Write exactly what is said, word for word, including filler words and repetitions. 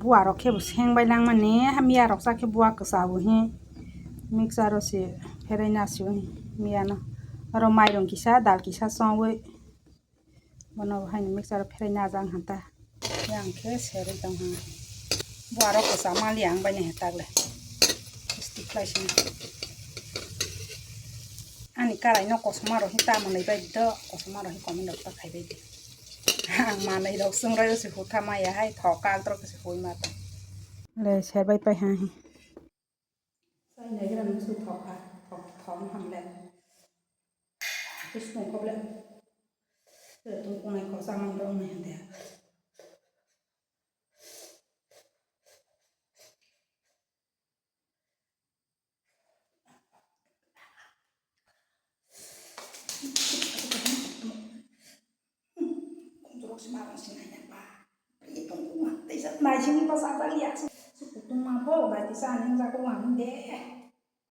Buarok khe bo seng bai langmani, hamya rok cha khe buwa kwchao hi. Mixer o se pherai na sio hi miya no. Oro mairung kisa, dal kisa chongwi. Bono bo haino mixer o pherai na jang hanta. Yang khe serwi tong ha. Buarok kwcha mali ang bai ni hetak le. Stick khlai sini. Ani karai no kosom aro hi ta manwi bai do, kosom aro hi comment rok ta khai bai di. Ang manwi rok sung rai se hutha maya hai thok kak drok se hui ma ta. Le ser bai pai ha hi. Sai nai gra nung su thok ha, thok thok ham le. Kis nung kop le. Tung kunai kosa mang dong nai hande. Kunturok si marang si nai ba. Pri tong kuma, teisa nai sini pas apa lihat si. Si kutung ma bo, ba teisa aning jago aning de.